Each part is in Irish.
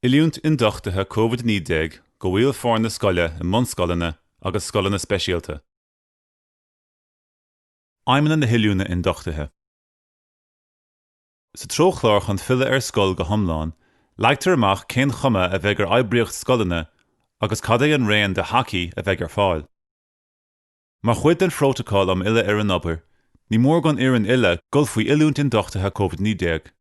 Oiliúint ionduchtaithe Covid-19 do bhaill foirne scoile i mbunscoileanna agus scoileanna speisialta. Aidhmeanna na hOiliúna Ionduchtaithe Sa treochlár chun filleadh ar scoil go hiomlán, leagtar amach cén chuma a bheidh ar oibríocht scoileanna agus cad é an raon de thacaí a bheidh ar fáil. Mar chuid den Phrótacal um Fhilleadh ar an Obair, ní mór don fhoireann uile dul faoi oiliúint ionduchtaithe Covid-19.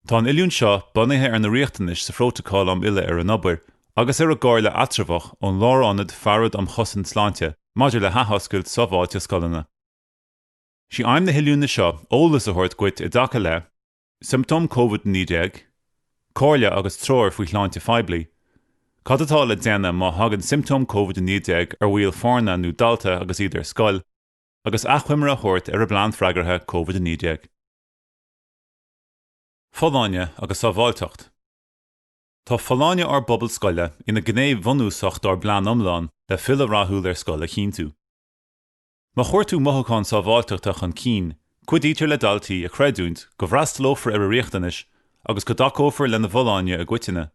Tá an oiliúint seo bunaithe ar na riachtanais sa Phrótacal um Fhilleadh ar an Obair agus ar an gcomhairle eatramhach ón Lárionad Farad um Chosaint Sláinte maidir le hathoscailt sábháilte scoileanna. Sí aidhm na hoiliúna seo eolas a thabhairt dhuit i dtaca le, siomptóim Covid-19, comhairle agus treoir faoi shláinte phoiblí, cad atá le déanamh má thagann siomptóim Covid-19 ar bhaill foirne nó dalta agus iad ar scoil, agus achoimre a thabhairt ar an bplean freagartha Covid-19. Folláine agus sábháilteacht. Tá folláine ár bpobal scoile ina gné bhunúsach dár bplean iomlán le filleadh rathúil ar scoil a chinntiú. Má chuir tú mothúchán sábháilteachta chun cinn, cuidítear le daltaí a chreidiúint go bhfreastalófar ar a riachtanais agus go dtacófar lena bhfolláine i gcoitinne.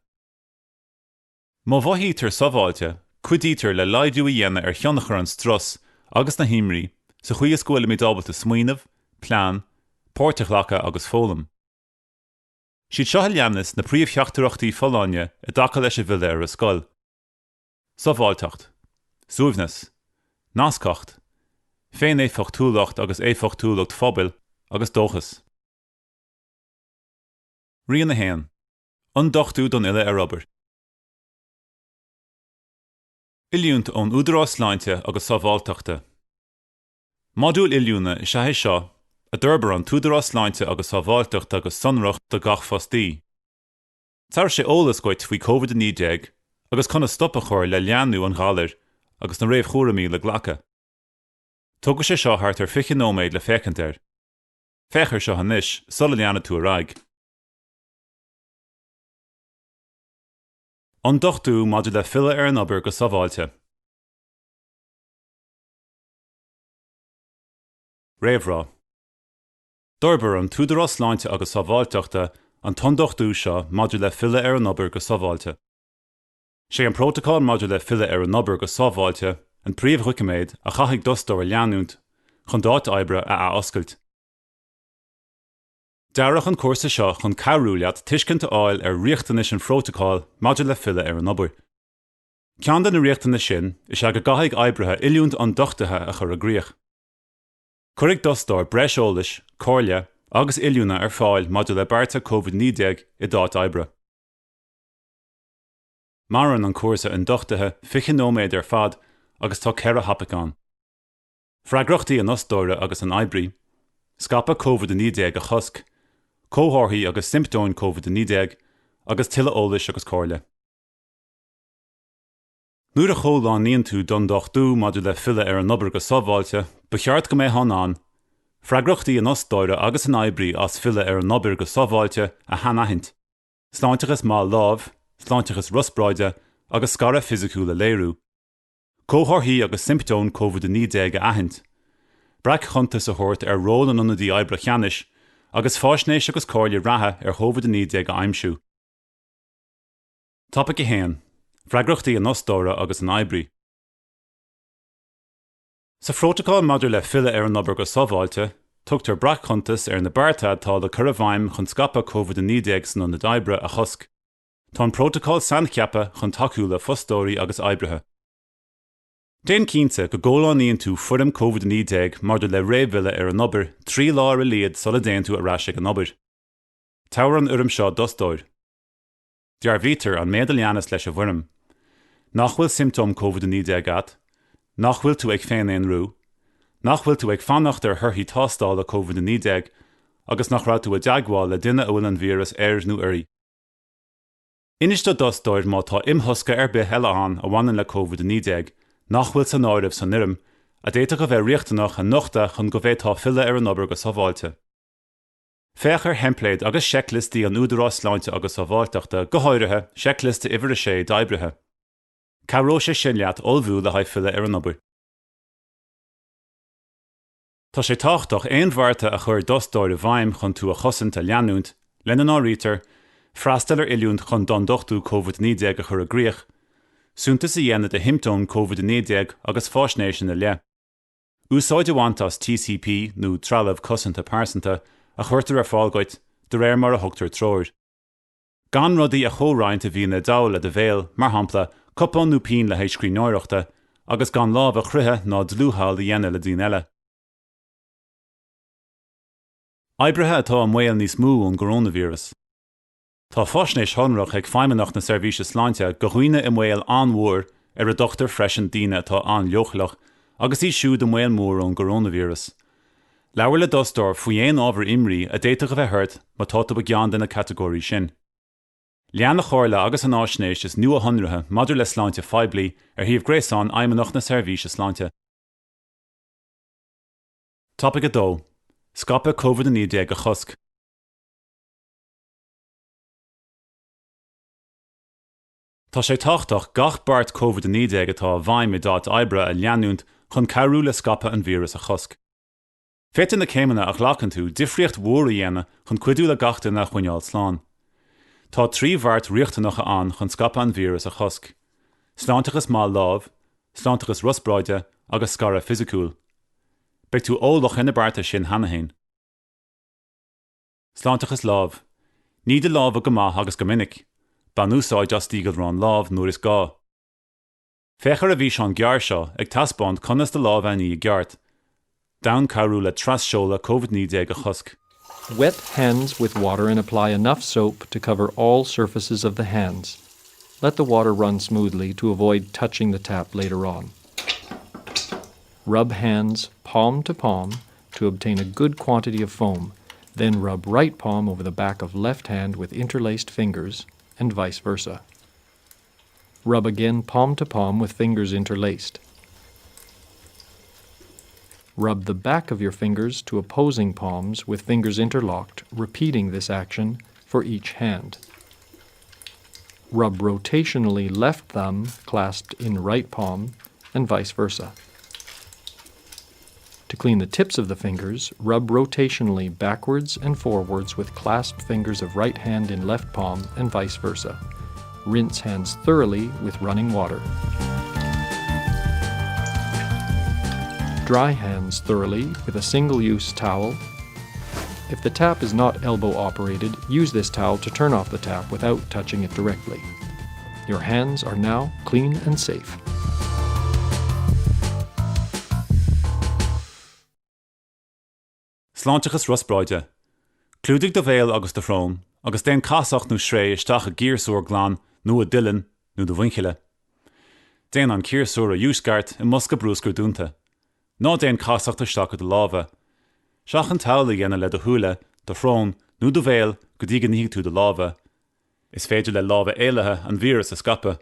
Má mhothaítear sábháilte, cuidítear le laghdú a dhéanamh ar thionchar an strus agus na himní sa chaoi is go bhfuilimid ábalta smaoineamh, plean, páirt a ghlacadh agus foghlaim. Siad seo a leanas na príomhtheachtaireachtaí folláine i dtaca leis an bhfilleadh ar an scoil, Sábháilteacht, Suaimhneas, Nascacht, Féin-éifeachtúlacht agus éifeachtúlacht phobail agus Dóchas. Rian 1. Ionduchtú don fhilleadh ar obair. Oiliúint ón Údarás Sláinte agus Sábháilteachta. Modúl oiliúna is ea é seo a d'fhorbair an tÚdarás Sláinte agus Sábháilteachta go sonrach do gach fostaí. Tabharfaidh sé eolas dhuit faoi Covid-19 agus conas stop a chur le leathnú an ghalair agus na réamhchúraimí le glacadh. Tógfaidh sé seo thart ar 20 nóiméad le féachaint air. Féach air seo anois sula leanfaidh tú ar aghaidh. Ionduchtú maidir le filleadh ar an obair go sábháilte. Réamhrá. D'fhorbair an tÚdarás Sláinte agus Sábháilteachta an t-ionduchtú seo maidir le filleadh ar an obair go sábháilte. Sé an Prótacal maidir le Filleadh ar an Obair go Sábháilte an príomhdhoiciméad a chaithfidh d'fhostóir a leanúint chun d'áit oibre a athoscailt. Dearadh an cúrsa seo chun cabhrú leat tuiscint a fháil ar riachtanais an phrótacail maidir le filleadh ar an obair. Ceann de na riachtanais sin is ea go gcaithfidh oibrithe oiliúint ionduchtaithe a chur i gcrích. Cuirfidh d'fhostóir breis eolais, comhairle agus oiliúna ar fáil maidir le bearta Covid-19 i d'áit oibre. Maireann an cúrsa ionduchtaithe 20 nóiméad ar fad agus tá 4 thopaic ann. Freagrachtaí an fhostóra agus an oibrí, scaipeadh Covid-19 a chosc, comharthaí agus siomptóim Covid-19, agus tuilleadh eolais agus comhairle. Nuair a chomhlánaíonn tú d'ionduchtú maidir le filleadh ar an obair go sábháilte, ba cheart go mbeifeá in ann, freagrachtaí an fhostóra agus an oibrí as filleadh ar an obair go sábháilte a shainaithint, sláinteachas maith lámh, sláinteachas riospráide agus scaradh fisiciúil a léiriú. Comharthaí agus siomptóim Covid-19 a aithint, breac-chuntas a thabhairt ar ról an ionadaí oibre cheannais agus faisnéis agus comhairle reatha ar Covid-19 a aimsiú. Topaic 1, Freagrachtaí an fhostóra agus an oibrí. Sa Phrótacal maidir le Filleadh ar an Obair go Sábháilte, tugtar breac-chuntas ar na bearta atá le cur i bhfeidhm chun scaipeadh Covid-19 san ionad oibre a chosc. Tá an prótacal saincheaptha chun tacú le fostóirí agus oibrithe. Déan cinnte go gcomhlánaíonn tú foirm Covid-19 maidir le réamhfhilleadh ar an obair 3 lá ar a laghad sula dtéann tú ar ais ag an obair. Tabhair an fhoirm seo d'fhostóir. Dearbhaítear an méid a leanas leis an bhfoirm, Nach bhfuil siomptóim Covid-19 agat, nach bhfuil tú ag féin-aonrú, nach bhfuil tú ag fanacht ar thorthaí tástála Covid-19 agus nach raibh tú i dteagmháil le duine a bhfuil an víreas air nó uirthi. Inis do d'fhostóir má tá imthosca ar bith eile ann a bhaineann le Covid-19 nach bhfuil san áireamh san fhoirm, a d'fhéadfadh a bheith riachtanach a nochtadh chun go bhféadfá filleadh ar an obair go sábháilte. Féach ar theimpléid agus seicliostaí an Údaráis Sláinte agus Sábháilteachta, go háirithe, seicliosta uimhir 6 d'oibrithe. Cabhróidh sé sin leat ullmhú le haghaidh filleadh ar an obair. Tá sé tábhachtach aon bhearta a chuir d'fhostóir i bhfeidhm chun tú a chosaint a leanúint, lena n-áirítear, Freastal ar oiliúint chun d'ionduchtú Covid-19 a chur i gcrích. Suntas a dhéanamh de shiomptóim Covid-19 agus faisnéis ina leith. Úsáid a bhaint as TCP nó trealamh cosanta pearsanta a chuirtear ar fáil dhuit de réir mar a thugtar treoir. Gan rudaí a chomhroinnt a bhíonn i dtadhall le do bhéal, mar shampla, cupán nó pinn le haghaidh scríbhneoireachta, agus gan lámh a chroitheadh ná dlúththadhall a dhéanamh le daoine eile. Oibrithe atá i mbaol níos mó ón gcoróinvíreas. Tá faisnéis shonrach ag Feidhmeannacht na Seirbhíse Sláinte do dhaoine i mbaol an-mhór, ar a dtugtar freisin daoine atá an-leochaileach, agus iad siúd i mbaol mór ón gcoróinvíreas. Labhair le d'fhostóir faoi aon ábhar imní a d'fhéadfadh a bheith ort má tá tú i gceann de na catagóirí sin. Lean an chomhairle agus an fhaisnéis is nuashonraithe maidir le sláinte phoiblí ar shuíomh gréasáin Fheidhmeannacht na Seirbhíse Sláinte. Topaic 2, Scaipeadh Covid-19 a chosc. Tá sé tábhachtach gach beart Covid-19 atá i bhfeidhm i d'áit oibre a leanúint chun cabhrú le scaipeadh an víris a chosc. Féadfaidh na céimeanna a ghlacann tú difríocht mhór a dhéanamh chun cuidiú le gach duine a choinneáil slán. Tá 3 bheart riachtanacha ann chun scaipeadh an víris a chosc, sláinteachas maith lámh, sláinteachas riospráide agus scaradh fisiciúil. Beidh tú eolach ar na bearta sin cheana féin. Sláinteachas lámh. Nigh do lámha go maith agus go minic. Bain úsáid as díghalrán lámh nuair is gá. Féach ar an bhfíseán gearr seo ag taispeáint conas do lámha a ní i gceart, d'fhonn cabhrú le tras-seoladh Covid-19 a chosc. Wet hands with water and apply enough soap to cover all surfaces of the hands. Let the water run smoothly to avoid touching the tap later on. Rub hands palm to palm to obtain a good quantity of foam, then rub right palm over the back of left hand with interlaced fingers, and vice versa. Rub again palm to palm with fingers interlaced. Rub the back of your fingers to opposing palms with fingers interlocked, repeating this action for each hand. Rub rotationally left thumb clasped in right palm and vice versa. To clean the tips of the fingers, rub rotationally backwards and forwards with clasped fingers of right hand in left palm and vice versa. Rinse hands thoroughly with running water. Dry hands thoroughly with a single-use towel. If the tap is not elbow operated, use this towel to turn off the tap without touching it directly. Your hands are now clean and safe. Sláinteachas riospráide. Clúdaigh do bhéal agus do shrón agus déan casacht nó sré isteach i gciarsúr glan nó i d'uillinn nó do mhuinchille. Déan an ciarsúr a dhiúscairt i mbosca bruscair dúnta. Ná déan casacht isteach i do lámha. Seachain tadhall a dhéanamh le do shúile, do shrón nó do bhéal go dtí go nífidh tú do lámha. Is féidir le lámha éillithe an víreas a scaipeadh.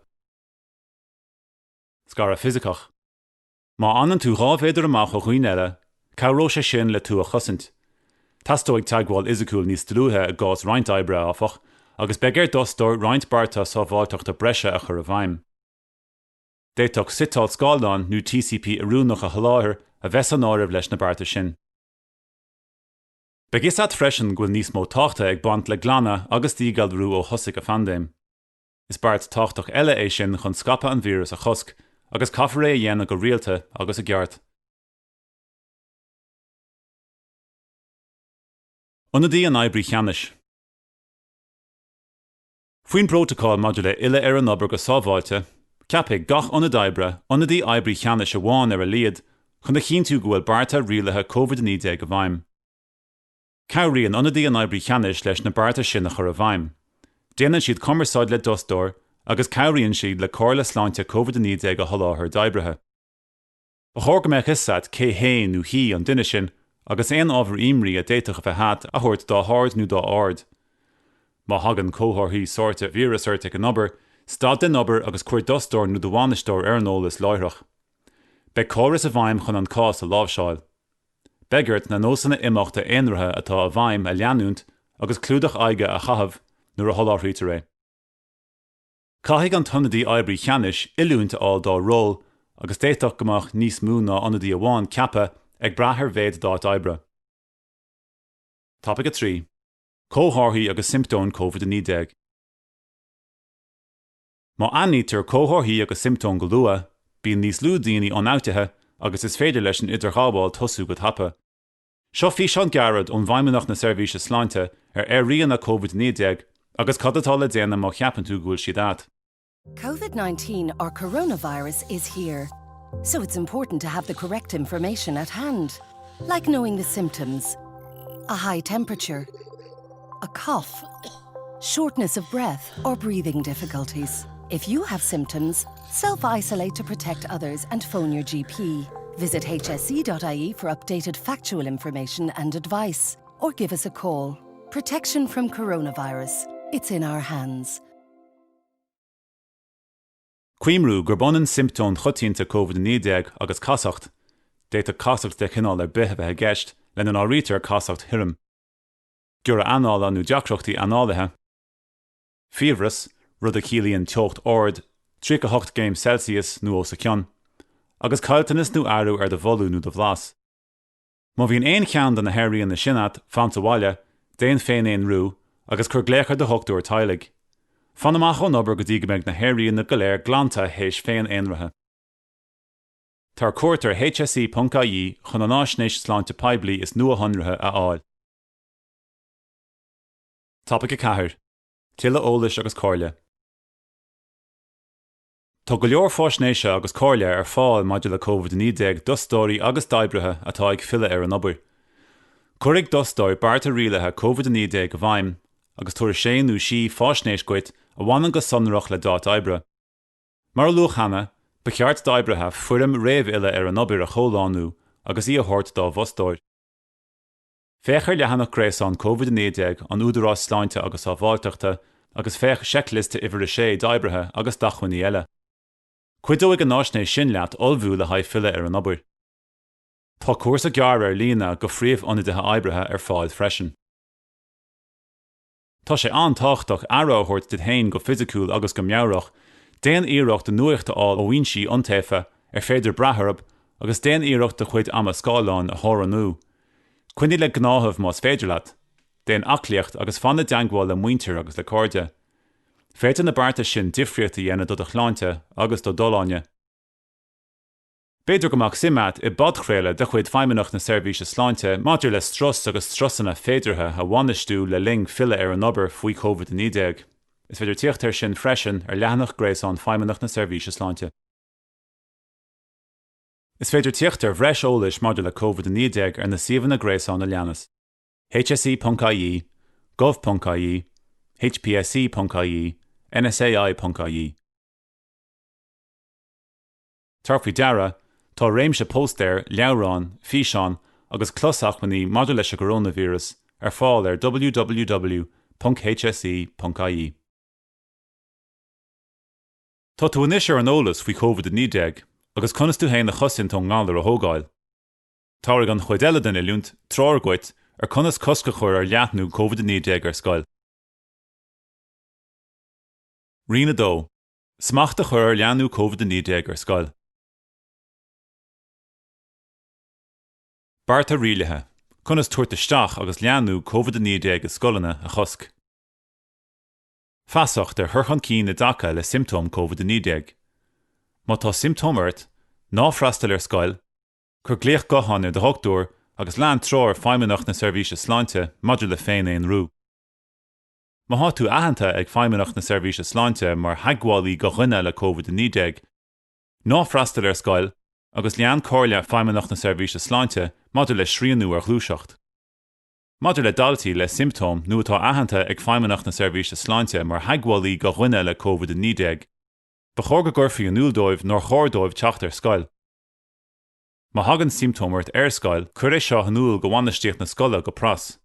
Scaradh fisiceach. Má fhanann tú 2 mhéadar amach ó dhaoine eile, cabhróidh sé sin le tú a chosaint. Teastóidh teagmháil fhisiciúil níos dlúithe i gcás roinnt oibre, áfach, agus beidh ar d'fhostóir roinnt bearta sábháilteachta breise a chur i bhfeidhm. D'fhéadfadh suiteáil scáileáin nó TCP oiriúnach a sholáthar a bheith san áireamh leis na bearta sin. Beidh fhios a't freisin go bhfuil níos mó tábhachta ag baint le glanadh agus díghalrú ó thosaigh an phaindéim. Is beart tábhachtach eile é sin chun scaipeadh an víreas a chosc, agus caithfear é a dhéanamh go rialta agus i gceart. Ionadaí an Oibrí Cheannais. Faoin bPrótacal maidir le Fhilleadh ar an Obair go Sábháilte, ceapfaidh gach ionad oibre ionadaí oibrí cheannais amháin ar a laghad chun a chinntiú go bhfuil bearta rialaithe Covid-19 i bhfeidhm. Cabhraíonn ionadaí an oibrí cheannais leis na bearta sin a chur i bhfeidhm, déanann siad cumarsáid le d'fhostóir agus cabhraíonn siad le comhairle sláinte Covid-19 a sholáthar d'oibrithe. Ba chóir go mbeadh fhios a't cé hé nó hí an duine sin agus aon ábhar imní a d'fhéadfadh a bheith a't a thabhairt dá haird nó dá aird. Má thagann comharthaí sóirt víreas ort ag an obair, stad den obair agus cuir d'fhostóir nó do bhainisteoir ar an eolas láithreach. Beidh córas i bhfeidhm chun an cás a láimhseáil. Beidh ort na nósanna imeachta aonraithe atá i bhfeidhm a leanúint agus clúdach aghaidhe a chaitheamh nuair a sholáthraítear é. Caithfidh an t-ionadaí oibrí cheannais oiliúint a fháil dá ról agus d'fhéadfadh go mbeadh níos mó ná ionadaí amháin ceaptha, ag brath ar mhéid d'áit oibre. Topaic 3, Comharthaí agus Siomptóim Covid-19. Má aithnítear comharthaí agus siomptóim go luath, bíonn níos lú daoine ionfhabhtaithe agus is féidir leis an idirghabháil tosú go tapa. Seo físeán gairid ón bhFeidhmeannacht na Seirbhíse Sláinte ar airíonna Covid-19 agus cad atá le déanamh má cheapann tú go bhfuil siad agat. Covid-19 or coronavirus is here. So it's important to have the correct information at hand, like knowing the symptoms. A high temperature, a cough, shortness of breath or breathing difficulties. If you have symptoms, self-isolate to protect others and phone your GP. Visit hse.ie for updated factual information and advice, or give us a call. Protection from coronavirus. It's in our hands. Cuimhnigh gurb ionann siomptóim choitianta Covid-19 agus casacht. D'fhéadfadh casacht de chineál ar bith a bheith i gceist, lena n-áirítear casacht thirim. Giorra anála nó deacrachtaí análaithe. Fiabhras, rud a chiallaíonn teocht ard, 38 gcéim Celsius nó os a cionn, agus caillteanas nó athrú ar do bholadh nó do bhlas. Má bhíonn aon cheann de na hairíonna sin agat, fan sa bhaile, déan féin-aonrú, agus cuir glaoch ar do dhochtúir teaghlaigh. Fan amach ón obair go dtí go mbeidh na hairíonna go léir glanta théis féin-aonraithe. Tabhair cuairt ar hse.ie chun an fháisnéis sláinte poiblí is nuashonraithe a fháil. Topaic 4, Tuilleadh eolais agus comhairle. Tá go leor faisnéise agus comhairle ar fáil maidir le Covid-19 d'fhostóirí agus d'oibrithe atá ag filleadh ar an obair. Cuirfidh d'fhostóir bearta rialaithe Covid-19 i bhfeidhm agus tabharfaidh sé nó sí faisnéis duit a bhaineann go sonrach le d'áit oibre. Mar a luadh cheana, ba cheart d'oibrithe foirm réamhfhilleadh ar an obair a chomhlánú agus í a thabhairt dá bhfostóir. Féach ar leathanach gréasáin Covid-19 an Údaráis Sláinte agus Sábháilteachta agus féach seicliosta uimhir 6 d'oibrithe agus d'acmhainní eile. Cuideoidh an fháisnéis sin leat ullmhú le haghaidh filleadh ar an obair. Tá cúrsa gearr ar líne do phríomhionadaithe oibrithe ar fáil freisin. Tá sé an-tábhachtach aire a thabhairt duit féin go fisiciúil agus go meabhrach, déan iarracht do nuacht a fháil ó fhoinsí iontaofa ar féidir brath orthu agus déan iarracht do chuid ama scáileáin a theorannú. Coinnigh le gnáthaimh más féidir leat. Déan aclaíocht agus fan i dteagmháil le muintir agus le cairde. Féadfaidh na bearta sin difríocht a dhéanamh do do shláinte agus do d'fholláine. B'fhéidir go mbeadh suim agat i bpodchraoladh de chuid Feidhmeannacht na Seirbhíse Sláinte maidir le strus agus strusanna féideartha a bhainistiú le linn filleadh ar an obair faoi Covid-19. Is féidir tíocht air sin freisin ar leathanach gréasáin Feidhmeannacht na Seirbhíse Sláinte. Is féidir tíocht ar bhreis eolais maidir le Covid-19 ar na suíomhanna gréasáin a leanas, hse.ie, gov.ie, hpsc.ie, nsai.ie. Tabhair faoi deara, tá réimse póstaer, leabhrán, físeán agus closacmhainní maidir leis an gcoróinvíreas ar fáil ar www.hse.ie. Tá tú anois ar an eolas faoi Covid-19 agus conas tú féin a chosaint ón ngalar a thógáil. Tabharfaidh an chuid eile den oiliúint treoir dhuit ar conas cosc a chur ar leathnú Covid-19 ar scoil. Roinn 2. Smacht a chur ar leathnú Covid-19 ar scoil. Bearta rialaithe, conas tabhairt isteach agus leathnú Covid-19 i scoileanna a chosc. Feasacht ar chur chun cinn i dtaca le siomptóim Covid-19. Má tá siomptóim ort, ná freastail ar scoil, cuir glaoch gutháin ar do dhochtúir agus lean treoir Feidhmeannacht na Seirbhíse Sláinte maidir le féin-aonrú. Má tá tú aitheanta ag Feidhmeannacht na Seirbhíse Sláinte mar theagmhálaí do dhuine le Covid-19, ná freastail ar scoil agus lean comhairle Feidhmeannacht na Seirbhíse Sláinte maidir le srianú ar ghluaiseacht. Maidir le daltaí le siomptóim nó atá aitheanta ag Feidhmeannacht na Seirbhíse Sláinte mar theagmhálaí do dhuine le Covid-19, ba chóir go gcuirfí in iúl dóibh nár chóir dóibh teacht ar scoil. Má thagann siomptóim ort ar scoil, cuir é seo in iúl do bhainistíocht na scoile go pras.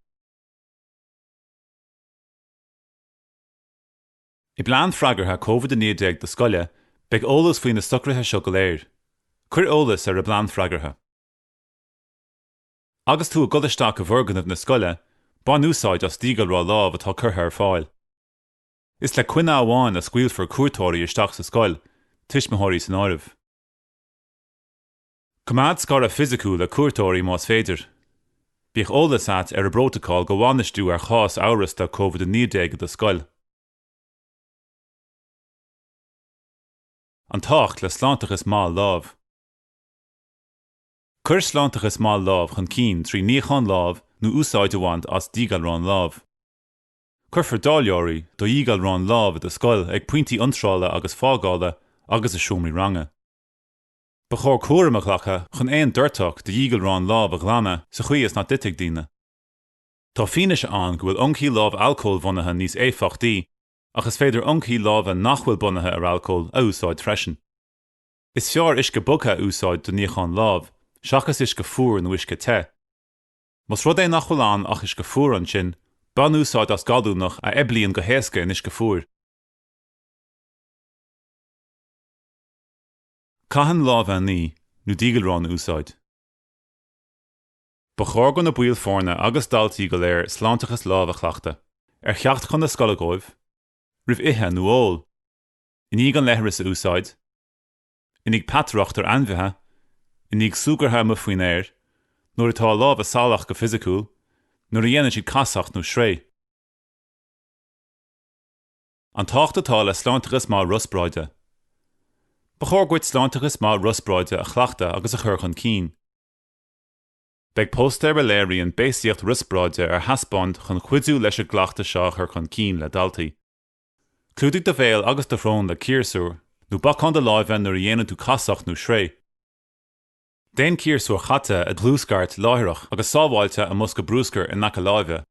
I bplean freagartha Covid-19 do scoile, beidh eolas faoi na socruithe seo go léir. Cuir eolas ar an bplean freagartha. Agus tú ag dul isteach i bhfoirgneamh na scoile, bain úsáid as díghalrá lámh atá curtha ar fáil. Is le coinne amháin a scaoilfear cuairteoirí isteach sa scoil, tuismitheoirí san áireamh. Coimeád scaradh fisiciúil le cuairteoirí más féidir. Bíodh eolas agat ar an bprótacal do bhainistiú ar chás amhrasta Covid-19 i do scoil. An tábhacht le sláinteachas maith lámh. Cuir sláinteachas maith lámh chun cinn trí níochán lámh nó úsáid a bhaint as díghalrán lámh. Cuirfear dáileoirí do dhíghalrán lámh i do scoil ag pointí iontrála agus fágála agus i seomraí ranga. Ba chóir cúram a ghlacadh chun aon doirteadh de dhíghalrán lámh a ghlanadh sa chaoi is nach dtitfidh daoine. Tá fianaise ann go bhfuil ungthaí lámh alcólbhunaithe níos éifeachtaí ach is féidir ungthaí láimhe nach bhfuil bunaithe ar alcól a úsáid freisin. Is fearr uisce bogthe a úsáid do níochán lámh, seachas uisce fuar nó uisce te. Más rud é nach bhfuil ann ach uisce fuar ansin, bain úsáid as gallúnach a eiblíonn go héasca in uisce fuar. Cathain lámha a ní nó díghalrán a úsáid. Ba chóir do na baill foirne agus daltaí go léir sláinteachas lámh a chleachtadh, ar theacht chun na scoile dóibh, roimh ithe nó ól, i ndiaidh an leithreas a úsáid, i ndiaidh peataireacht ar ainmhithe, i ndiaidh súgartha amuigh faoin aer, nuair atá a lámha salach go fisiciúil, nuair a dhéanann siad casacht nó sraoth. An tábhacht atá le sláinteachas maith riospráide. Ba chóir duit sláinteachas maith riospráide a chleachtadh agus a chur chun cinn. Beidh póstaer a léiríonn béasaíocht riospráide ar thaispeáint chun cuidiú leis an gcleachtadh seo a chur chun cinn le daltaí. Clúdaigh do bhéal agus do shrón le ciarsúr nó bacán do láimhe nuair a dhéanann tú casacht nó sraoth. Déan ciarsúir chaite a dhlúthscairt láithreach agus sábháilte i mbosca bruscair in aice láimhe.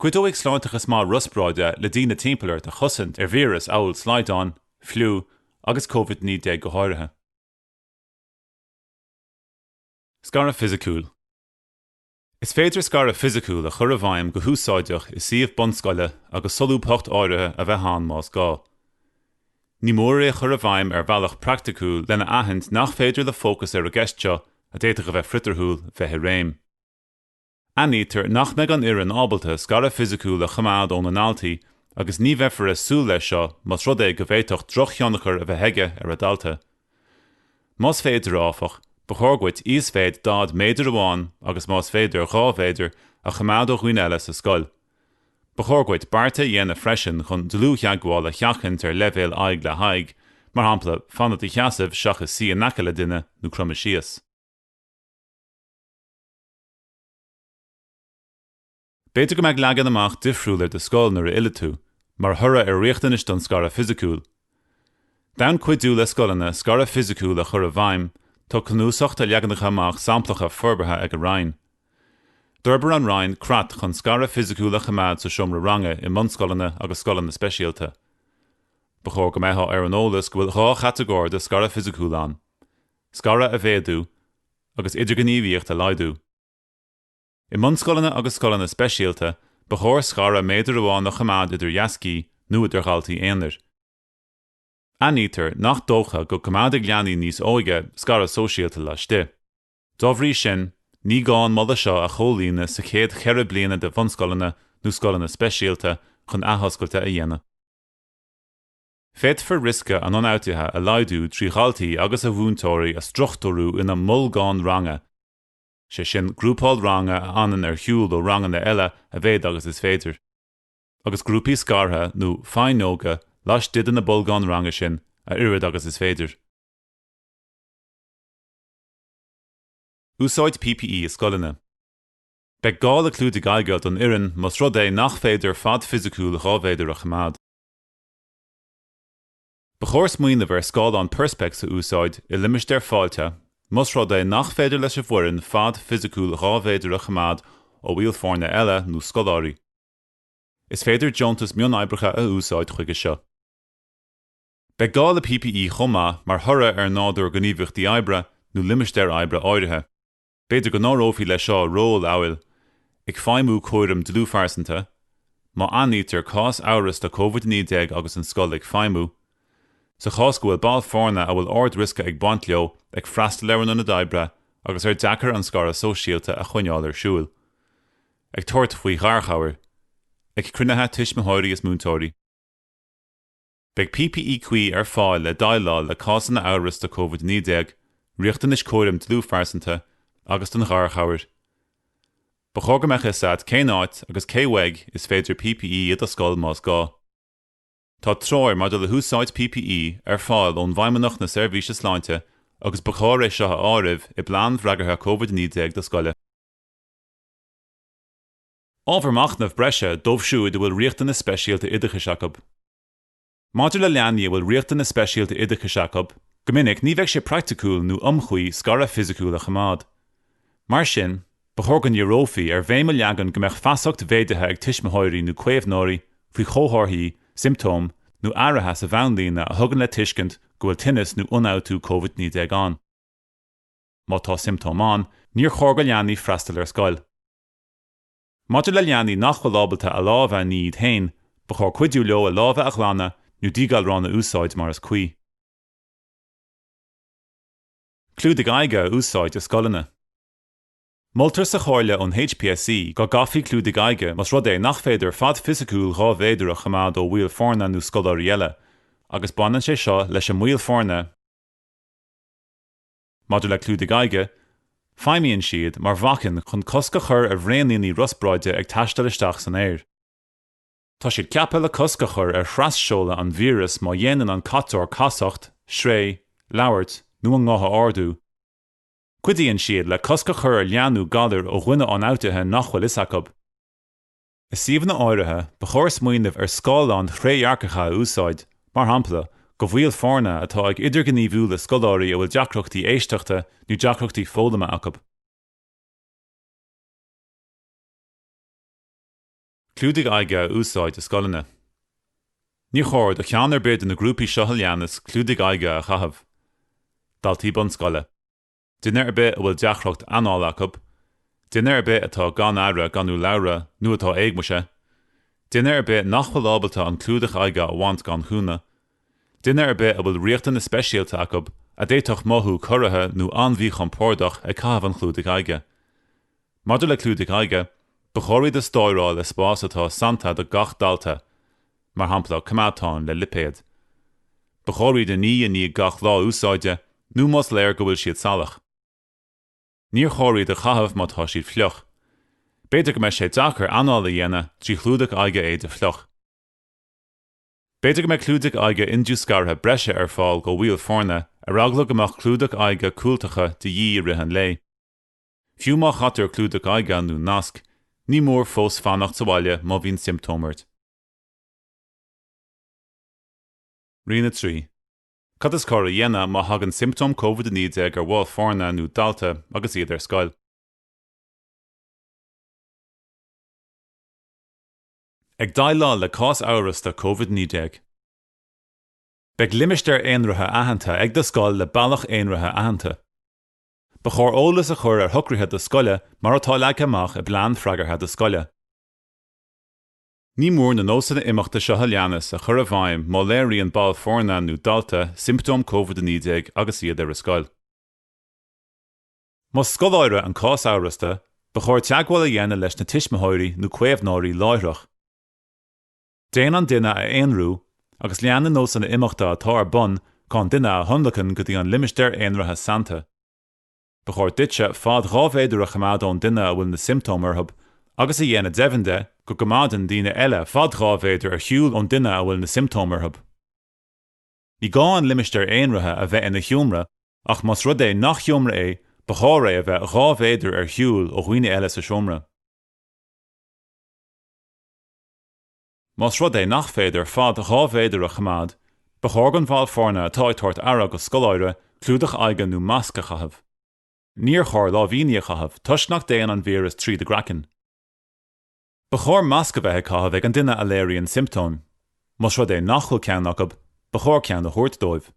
Cuideoidh sláinteachas maith riospráide le daoine timpeall ort a chosaint ar víreas amhail slaghdán, fliú agus Covid-19 go háirithe. Scaradh fisiciúil. Is féidir scaradh fisiciúil a chur i bhfeidhm go húsáideach i suíomh bunscoile agus solúbthacht áirithe a bheith ann más gá. Ní mór é a chur i bhfeidhm ar bhealach praiticiúil lena aithint nach féidir le fócas ar an gceist seo, a d'fhéadfadh a bheith fritorthúil, bheith i réim. Aithnítear nach mbeidh an fhoireann ábalta scaradh fisiciúil a choimeád óna ndaltaí agus ní bheifear ag súil leis seo más rud é go bhféadfadh drochthionchar a bheith aige ar an dalta. Más féidir, áfach, ba chóir duit íosmhéid d'fhad méadar amháin agus más féidir 2 mhéadar a choimeád ó dhaoine eile sa scoil. Ba chóir duit bearta a dhéanamh freisin chun dlúth-theagmháil a sheachaint ar leibhéal aghaidh le haghaidh, mar shampla, fan i do sheasamh seachas suí in aice le duine nó cromadh síos. B'fhéidir go mbeidh leagan amach difriúil ar do scoil nuair a fhillfidh tú, mar thoradh ar riachtanais don scaradh fisiciúil. D'fhonn cuidiú le scoileanna scaradh fisiciúil a chur i bhfeidhm, tá cnuasach de leaganacha amach samplacha forbartha ag an Roinn. D'fhorbair an Roinn creat chun scaradh fisiciúil a choimeád sa seomra ranga i mbunscoileanna agus scoileanna speisialta. Ba chóir go mbeifeá ar an eolas go bhfuil 2 chatagóir de scaradh fisiciúil ann, scaradh a mhéadú agus idirghníomhaíocht a laghdú. I mbunscoileanna agus scoileanna speisialta, ba chóir scaradh méadar amháin a choimeád idir dheascaí nó idir dhaltaí aonair. Aithnítear nach dócha go gcoimeádfaidh leanaí níos óige scaradh sóisialta laistigh. Dá bhrí sin, ní gá an moladh seo a chomhlíonadh sa chéad cheithre bliana de bhunscoileanna nó scoileanna speisialta chun athoscailte a dhéanamh. Féadfar riosca an ionfhabhtaithe a laghdú trí dhaltaí agus a mhúinteoirí a struchtúrú ina mbolgáin ranga, sé sin, grúpáil ranga a fhanann ar shiúl ó ranganna eile a mhéad agus is féidir, agus grúpaí scartha nó faighneoga laistigh de na bolgáin ranga sin a oiread agus is féidir. Úsáid PPE i scoileanna. Beidh gá le clúdaigh aghaidhe don fhoireann más rud é nach féidir fad fisiciúil 2 mhéadar a choimeád. Ba chóir smaoineamh ar scáileán Perspex a úsáid i limistéir fáiltithe más rud é nach féidir leis an bhfoireann fad fisiciúil 2 mhéadar a choimeád ó bhaill foirne eile nó scoláirí. Is féidir deontas mionoibreacha a úsáid chuige seo. Beidh gá le PPE chomh maith mar thoradh ar nádúr gníomhaíochtaí oibre nó limistéir oibre áirithe. B'fhéidir go n-áireofaí leis seo róil amhail, ag feidhmiú cúram dlúthphearsanta, má aithnítear cás amhrasta Covid-19 agus an scoil ag feidhmiú, sa chás go bhfuil ball foirne a bhfuil ard-riosca ag baint leo ag freastal ar an ionad oibre agus ar deacair an scaradh sóisialta a choinneáil ar siúl, ag tabhairt faoi gharchabhair, ag cruinnithe tuismitheoirí is múinteoirí. Beidh PPE cuí ar fáil le déileáil le cásanna amhrasta Covid-19, riachtanais cúraim dlúthphearsanta agus don gharchabhair. Ba chóir go mbeadh fhios agat cén áit agus cé uaidh is féidir PPE i do scoil más gá. Tá treoir maidir le húsáid PPE ar fáil ón bhFeidhmeannacht na Seirbhíse Sláinte agus ba chóir é seo a áireamh i bplean freagartha Covid-19 do scoile. Ábhar machnaimh breise dóibh siúd a bhfuil riachtanas speisialta oideachais acu. Maidir le leanaí a bhfuil riachtanas speisialta oideachais acu, go minic ní bheidh sé praiticiúil nó iomchuí scaradh fisiciúil a choimeád. Mar sin, ba chóir go ndíreofaí ar bhéim a leagan go mbeadh feasacht mhéadaithe ag tuismitheoirí nó caomhnóirí faoi chomharthaí, siomptóim nó athruithe sa bhonnlíne a thugann le tuiscint go bhfuil tinneas nó ionfhabhtú Covid-19 ann. Má tá siomptóim ann, níor chóir go leanaí freastal ar scoil. Maidir le leanaí nach bhfuil ábalta a lámha a ní iad féin, ba chóir cuidiú leo a lámha a ghlanadh nó díghalrán a úsáid mar is cuí. Clúdaigh aghaidhe a úsáid i scoileanna. Moltar sa chomhairle ón HPSC go gcaithfí clúdaigh aghaidhe más rud é nach féidir fad fisiciúil 2 mhéadar a choimeád ó bhaill foirne nó scoláirí eile, agus baineann sé seo leis an mbaill foirne, Maidir le clúdaigh aghaidhe, feidhmíonn siad mar bhacainn chun cosc a chur ar bhraoiníní riospráide ag taisteal isteach san aer. Tá siad ceaptha le cosc a chur ar thras-seoladh an víreas má dhéanann an caiteoir casacht, sraoth, labhairt nó a nguth a ardú. Cuidíonn siad le cosc a chur ar leathnú galair ó dhuine ionfhabhtaithe nach bhfuil fhios acu. I suíomhanna áirithe, ba chóir smaoineamh ar scáileáin thrédhearcacha a úsáid, mar shampla, do bhaill foirne atá ag idirghníomhú le scoláirí a bhfuil deacrachtaí éisteachta nó deacrachtaí foghlama acu. Clúdaigh aghaidhe a úsáid i scoileanna. Ní chóir do cheann ar bith de na grúpaí seo a leanas clúdaigh aghaidhe a chaitheamh, Daltaí bunscoile. Duine ar bith a bhfuil deacracht anála acu, duine ar bith atá gan aire gan urlabhra nó atá éagmaise, duine ar bith nach bhfuil ábalta an clúdach aghaidhe a bhaint gan chúnamh, duine ar bith a bhfuil riachtanas speisialta acu a d'fhéadfadh mothú corraithe nó an-mhíchompordach ag caitheamh an chlúdaigh aghaidhe. Maidir le clúdaigh aghaidhe, ba chóir iad a stóráil i spás atá sannta do gach dalta, mar shampla coimeádtán le lipéad. Ba chóir iad a ní i ndiaidh gach lá úsáide nó más léir go bhfuil siad salach. Níor chóir iad a chaitheamh má tá siad fliuch. B'fhéidir go mbeidh sé deacair anáil a dhéanamh trí chlúdach aghaidhe éide fliuch. B'fhéidir go mbeidh clúdaigh aghaidhe indiúscartha breise ar fáil do bhaill foirne ar eagla go mbeadh clúdach aghaidhe cúltacha de dhíth i rith an lae. Fiú má chaitear clúdach aghaidhe nó masc, ní mór fós fanacht sa bhaile má bhíonn siomptóim ort. Rian 3. Cad is cóir a dhéanamh má thagann siomptóim Covid-19 ar bhall foirne nó dalta agus iad ar scoil? Ag déileáil le cás amhrasta Covid-19. Beidh limistéar aonraithe aitheanta ag do scoil le bealach aonraithe aitheanta. Ba chóir eolas a chur ar shocruithe do scoile mar atá leagtha amach i bplean freagartha do scoile. Ní mór na nósanna imeachta seo a leanas a chur i bhfeidhm má léiríonn ball foirne nó dalta siomptóim Covid-19 agus iad ar scoil. Más scoláire an cás amhrasta, ba chóir teagmháil a dhéanamh leis na tuismitheoirí nó caomhnóirí láithreach. Déan an duine a aonrú agus lean na nósanna imeachta atá ar bun chun an duine a thionlacan go dtí an limistéar aonraithe sannta. Ba chóir duitse fad 2 mhéadar a choimeád ón duine a bhfuil na siomptóim orthu agus a dhéanamh deimhin de go gcoimeádann daoine eile fad 2 mhéadar ar shiúl ón duine a bhfuil na siomptóim orthu. Ní gá an limistéar aonraithe a bheith ina sheomra ach más rud é nach seomra é ba chóir é a bheith 2 mhéadar ar shiúl ó dhaoine eile sa seomra. Más rud é nach féidir fad 2 mhéadar a choimeád, ba chóir don bhall foirne atá ag tabhairt aire do scoláire clúdach aghaidhe nó masc a chaitheamh. Níor chóir láimhíní a chaitheamh toisc nach dtéann an víreas tríd an gcraiceann. Ba chóir masc a bheith ag caitheamh ag an duine a léiríonn siomptóim. Más rud é nach bhfuil ceann acu, ba chóir ceann a thabhairt dóibh.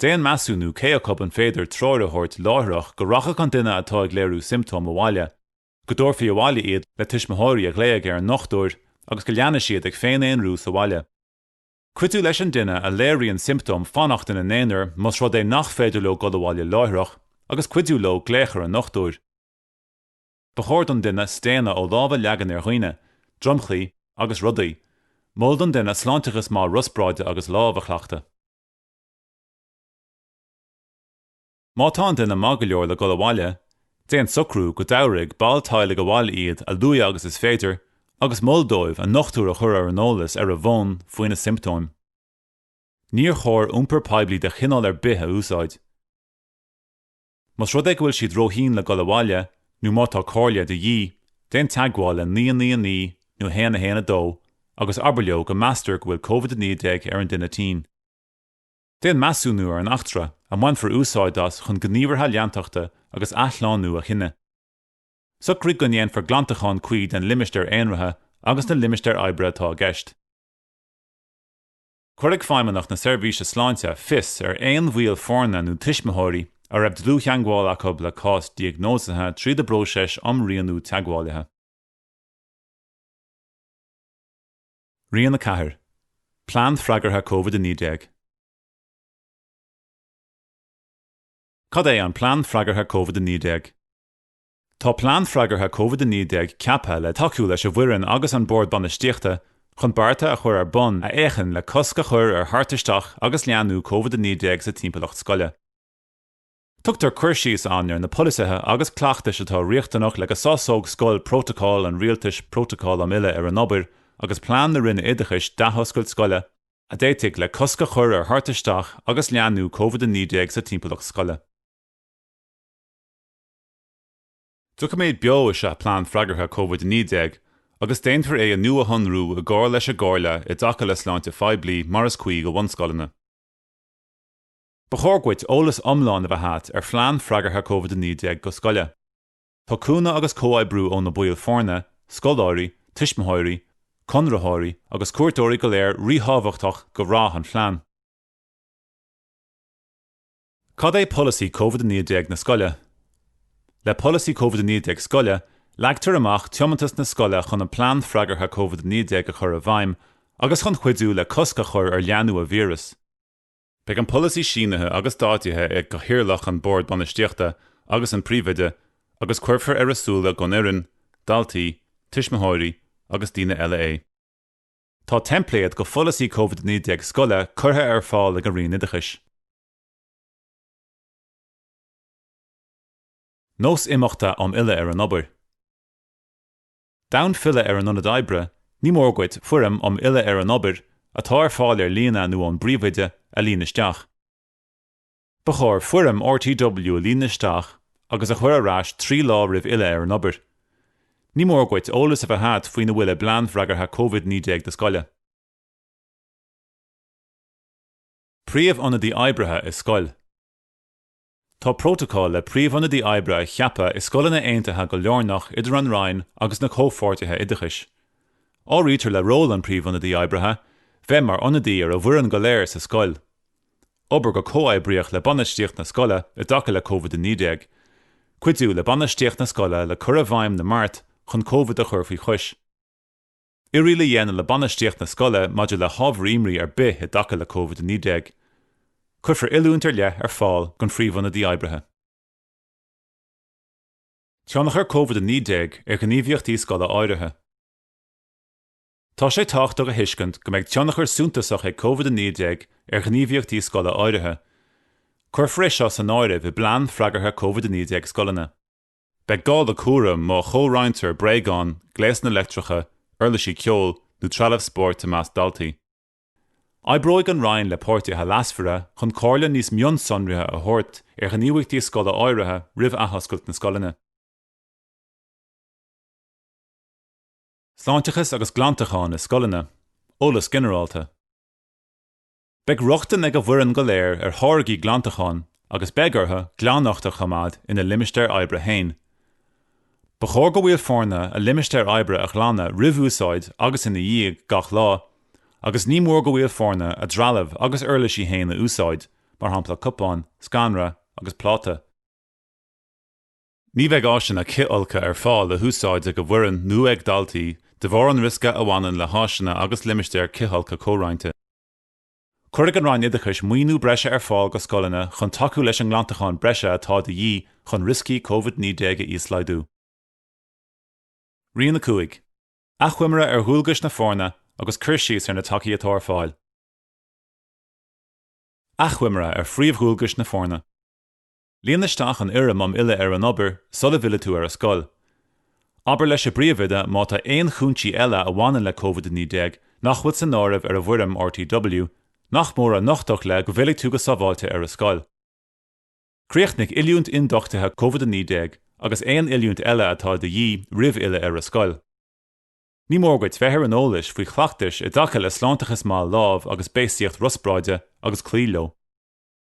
Déan measúnú cé acu an féidir treoir a thabhairt láithreach go rachadh an duine atá ag léiriú siomptóim abhaile go dtabharfaí abhaile iad le tuismitheoirí a ghlaoigh ar an ndochtúir agus go leanfaidh siad ag féin-aonrú sa bhaile. Cuidiú leis an duine a léiríonn siomptóim fanacht ina n-aonar más rud é nach féidir leo dul abhaile láithreach agus cuidiú leo glaoch ar an ndochtúir. Ba chóir don duine staonadh ó lámh a leagan ar dhaoine, dromchlaí agus rudaí. Mol don duine sláinteachas maith riospráide agus lámh a chleachtadh. Má tá an duine maith go leor le dul abhaile, déan socrú go dtabharfaidh ball teaghlaigh abhaile iad a luaithe agus is féidir. agus mol dóibh a ndochtúir a chur ar an eolas ar a bhfón faoi na siomptóim. Níor chóir iompar poiblí de chineál ar bith a úsáid. Más rud é go bhfuil siad róthinn le dul abhaile nó má tá comhairle de dhíth, déan teagmháil le 999 nó 1 1 2 agus abair leo go meastar go bhfuil Covid-19 ar an duine tinn. Déan measúnú ar an eachtra, a mbainfear úsáid as chun gníomhartha leantachta agus athshlánú a chinneadh. Socraigh go ndéanfar glantachán cuí den limistéar aonraithe agus na limistéir oibre atá i gceist. Cuirfidh Feidhmeannacht na Seirbhíse Sláinte fios ar aon bhaill foirne nó tuismitheoirí a raibh dlúth-theagmháil acu le cás diagnóisithe tríd a bpróiseas um rianú teagmhálaithe. Rian 4, Plean Freagartha Covid-19. Cad é an Plean Freagartha Covid-19? Tá Plean Freagartha Covid-19 ceaptha le tacú leis an bhfoireann agus an Bord Bainistíochta chun bearta a chur ar bun a fhéachann le cosc a chur ar theacht isteach agus leathnú Covid-19 sa timpeallacht scoile. Tugtar cur síos ann ar na polasaithe agus cleachtais atá riachtanach le go sásódh scoil prótacal an Rialtais Prótacal um Fhilleadh ar an Obair agus Plean na Roinne Oideachais d'Athoscailt Scoile a d'fhéadfadh le cosc a chur ar theacht isteach agus leathnú Covid-19 sa timpeallacht scoile. Doiciméad beo is ea Plean Freagartha Covid-19 agus déanfar é a nuashonrú i gcomhar leis an gComhairle i dtaca le Sláinte Phoiblí mar is cuí do bhunscoileanna. Ba chóir duit eolas iomlán a bheith agat ar Phlean Freagartha Covid-19 do scoile. Tá cúnamh agus comhoibriú ó na baill foirne, scoláirí, tuismitheoirí, conraitheoirí agus cuairteoirí go léir ríthábhachtach do rath an phlean. Cad é Polasaí Covid-19 na scoile? Le Polasaí Covid-19 scoile, leagtar amach tiomantas na scoile chun an Plean Freagartha Covid-19 a chur i bhfeidhm agus chun cuidiú le cosc a chur ar leathnú an víris. Beidh an polasaí sínithe agus dátaithe ag Cathaoirleach an Bord Bainistíochta agus an Príomhoide agus cuirfear ar a súile don fhoireann, daltaí, tuismitheoirí agus daoine eile é. Tá teimpléad do Pholasaí Covid-19 scoile curtha ar fáil ag an Roinn Oideachais. Nós imeachta um fhilleadh ar an obair. D'fhonn filleadh ar an ionad oibre, ní mór duit foirm um fhilleadh ar an obair, atá ar fáil ar líne nó ón bpríomhoide, a líonadh isteach. Ba chóir foirm RTW a líonadh isteach agus a chur ar ais 3 lá roimh fhilleadh ar an obair. Ní mór duit eolas a bheith agat faoina bhfuil i bplean freagartha Covid-19 do scoile. Príomhionadaí oibrithe i scoil. Tá prótacal le príomhionadaí oibre a cheapadh i scoileanna aontaithe go lárnach idir an Roinn agus na comhpháirtithe oideachais. Áirítear le ról an phríomhionadaí oibrithe bheith mar ionadaí ar an bhfoireann go léir sa scoil. Obair go comhoibríoch le bainistíocht na scoile i dtaca le Covid-19. Cuidiú le bainistíocht na scoile le cur i bhfeidhm na mbeart chun Covid a chur faoi chois. Uiríll a dhéanamh le bainistíocht na scoile maidir le hábhair imní ar bith i dtaca le Covid-19. Cuirfear oiliúint ar leith ar fáil don phríomhionadaí oibrithe. Tionchar Covid-19 ar ghníomhaíochtaí scoile áirithe. Tá sé tábhachtach a thuiscint go mbeidh tionchar suntasach ag Covid-19 ar ghníomhaíochtaí scoile áirithe. Cuirfear é seo san áireamh i bplean freagartha Covid-19 scoileanna. Beidh gá le cúram má chomhroinntear bréagáin, gléasanna leictreacha, uirlisí ceoil nó trealamh spóirt i measc daltaí. Oibreoidh an Roinn le páirtithe leasmhara chun comhairle níos mionsonraithe a thabhairt ar ghníomhaíochtaí scoile áirithe roimh athoscailt na scoileanna. Sláinteachas agus glantachán i scoileanna, eolas ginearálta. Beidh rochtain ag an bhfoireann go léir ar tháirgí glantacháin agus beidh orthu glaineacht a choimeád ina limistéir oibre féin. Ba chóir do bhaill foirne a limistéir oibre a ghlanadh roimh úsáid agus ina dhiaidh gach lá, agus ní mór do bhaill foirne a dtrealamh agus uirlisí féin a úsáid, mar shampla cupán, scanra agus pláta. Ní bheidh áiseanna cithfholctha ar fáil le húsáid ag an bhfoireann nó ag daltaí de bharr an riosca a bhaineann le háiseanna agus limistéir cithfholctha comhroinnte. Cuirfidh an Roinn Oideachais maoiniú breise ar fáil do scoileanna chun tacú leis an nglantachán breise atá de dhíth chun rioscaí Covid-19 a íoslaghdú. Rian 5. Achoimre ar dhualgais na foirne agus cur síos ar na tacaí atá ar fáil. Achoimre ar phríomhdhualgais na foirne. Líon isteach an fhoirm um fhilleadh ar an obair sula bhfillfidh tú ar an scoil. Abair leis an bpríomhoide má tá aon chúinsí eile a bhaineann le Covid-19 nach bhfuil san áireamh ar an bhfoirm RTW nach mór a nochtadh le go bhfillfidh tú go sábháilte ar an scoil. Críochnaigh oiliúint ionduchtaithe Covid-19 agus aon oiliúint eile atá de dhíth roimh fhilleadh ar an scoil. Ní mór duit bheith ar an eolais faoi chleachtais i dtaca le sláinteachas maith lámh agus béasaíocht riospráide agus cloí leo.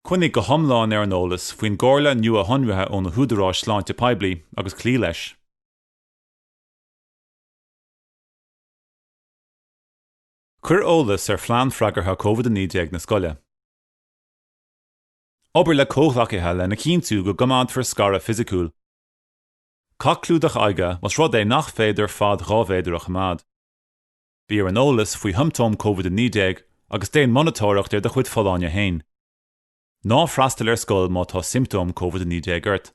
Coinnigh go hiomlán ar an eolas faoin gcomhairle nuashonraithe ó na húdaráis sláinte poiblí agus cloí leis. Cuir eolas ar phlean freagartha Covid-19 na scoile. Obair le comhghleacaithe lena chinntiú go gcoimeádfar scaradh fisiciúil. Caith clúdach aghaidhe más rud é nach féidir fad 2 mhéadar a choimeád. Bí ar an eolas faoi shiomptóim Covid-19 agus déan monatóireacht ar do chuid folláine féin. Ná freastail ar scoil má tá siomptóim Covid-19 ort.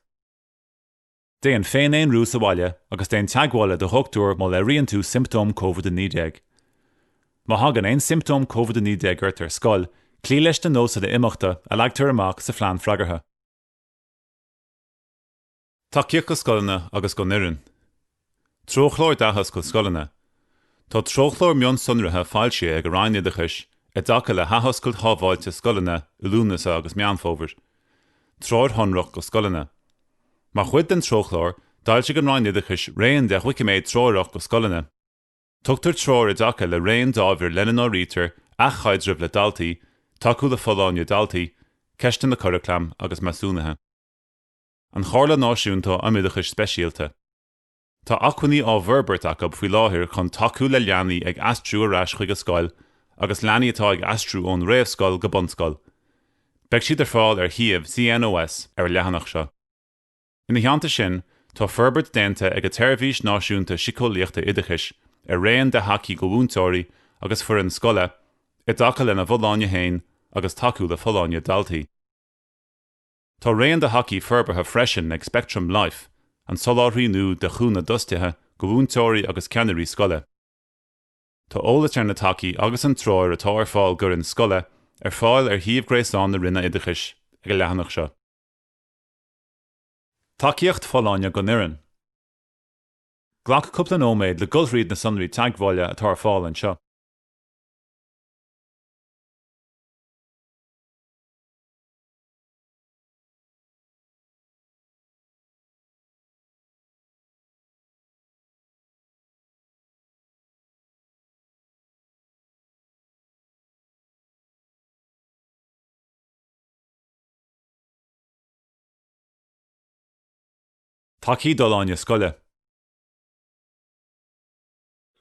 Déan féin-aonrú sa bhaile agus déan teagmháil le do dhochtúir má léiríonn tú siomptóim Covid-19. Má thagann aon siomptóim Covid-19 ort ar scoil, cloígh leis na nósanna imeachta a leagtar amach sa phlean freagartha. Tacaíocht do scoileanna agus don fhoireann. Treochlár d'athoscailt scoileanna. Tá treochlár mionsonraithe foilsithe ag an Roinn Oideachais i dtaca le hathoscailt shábháilte scoileanna i Lúnasa agus Meán Fómhair. Treoir shonrach do scoileanna. Mar chuid den treochlár, d'fhoilsigh an Roinn Oideachais raon de dhoiciméid treorach do scoileanna. Tugtar treoir i dtaca le raon d'ábhair lena n-áirítear athchaidreamh le daltaí, tacú le folláine daltaí, ceisteanna curaclaim agus measúnaithe. An Chomhairle Náisiúnta um Oideachais Speisialta. Tá acmhainní á bhforbairt acu faoi láthair chun tacú le leanaí ag aistriú ar ais chuig an scoil agus leanaí atá ag aistriú ón réamhscoil go bunscoil. Beidh siad ar fáil ar shuíomh CNOS ar an leathanach seo. Ina theannta sin, tá forbairt déanta ag an tSeirbhís Náisiúnta Síceolaíochta Oideachais ar raon de thacaí do mhúinteoirí agus foireann scoile i dtaca lena bhfolláine féin agus tacú le folláine daltaí. Tá raon de thacaí forbartha freisin ag Spectrum Life, an soláthraí nua de chúnamh d'fhostaithe, do mhúinteoirí agus ceannairí scoile. Tá eolas ar na tacaí agus an treoir atá ar fáil d'fhoireann scoile ar fáil ar shuíomh gréasáin na Roinne Oideachais ag an leathanach seo. Tacaíocht folláine don fhoireann. Glac cúpla nóiméad le dul thríd na sonraí teagmhála atá ar fáil anseo. Tacaí d'fholláine scoile.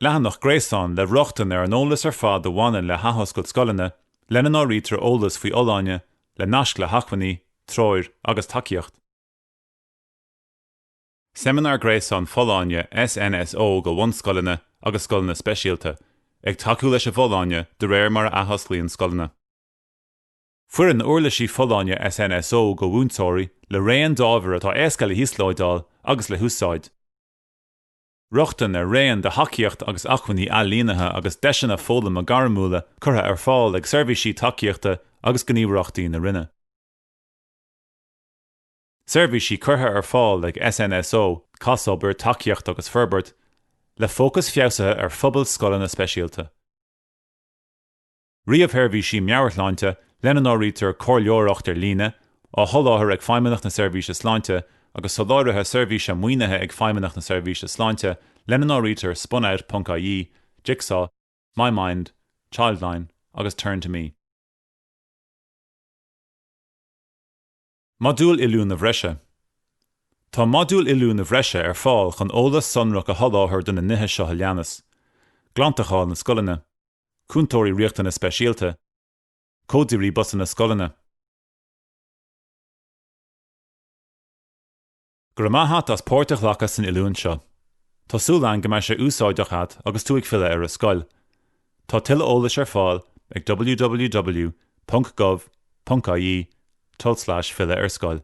Leathanach gréasáin le rochtain ar an eolas ar fad a bhaineann le hathoscailt scoileanna, lena n-áirítear eolas faoi fholláine, le naisc le hacmhainní, treoir agus tacaíocht. Seimineár gréasáin folláine SNSO do bhunscoileanna agus scoileanna speisialta, ag tacú leis an bhfolláine de réir mar a athosclaíonn scoileanna. Foireann uirlisí folláine SNSO do mhúinteoirí le raon d'ábhair atá éasca le híoslódáil agus le húsáid. Rochtain ar raon de thacaíocht agus acmhainní ailínithe agus deiseanna foghlama gairmiúla curtha ar fáil ag seirbhísí tacaíochta agus gníomhaireachtaí na Roinne. Seirbhísí curtha ar fáil ag SNSO, Cásobair, Tacaíocht agus Forbairt, le fócas feabhsaithe ar phobal scoileanna speisialta. Ríomhsheirbhísí meabhairshláinte, lena n-áirítear comhairleoireacht ar líne, á sholáthar ag Feidhmeannacht na Seirbhíse Sláinte agus soláthraithe seirbhíse maoinithe ag Feidhmeannacht na Seirbhíse Sláinte, lena n-áirítear Spunout ponc ie, Jigsaw, MyMind, Childline agus Turn to Me. Modúil oiliúna bhreise Tá modúil oiliúna bhreise ar fáil chun eolas sonrach a sholáthar do na nithe seo a leanas, Glantacháin na scoileanna. Cúntóirí riachtanas speisialta, códairí busanna scoileanna. Go raibh maith a't as páirt a ghlacadh san oiliúint seo. Tá súil againn go mbeidh sé úsáideach a't agus tú ag filleadh ar an scoil. Tá tuilleadh eolais ar fáil ag www.gov.ie tulslais filleadh ar scoil.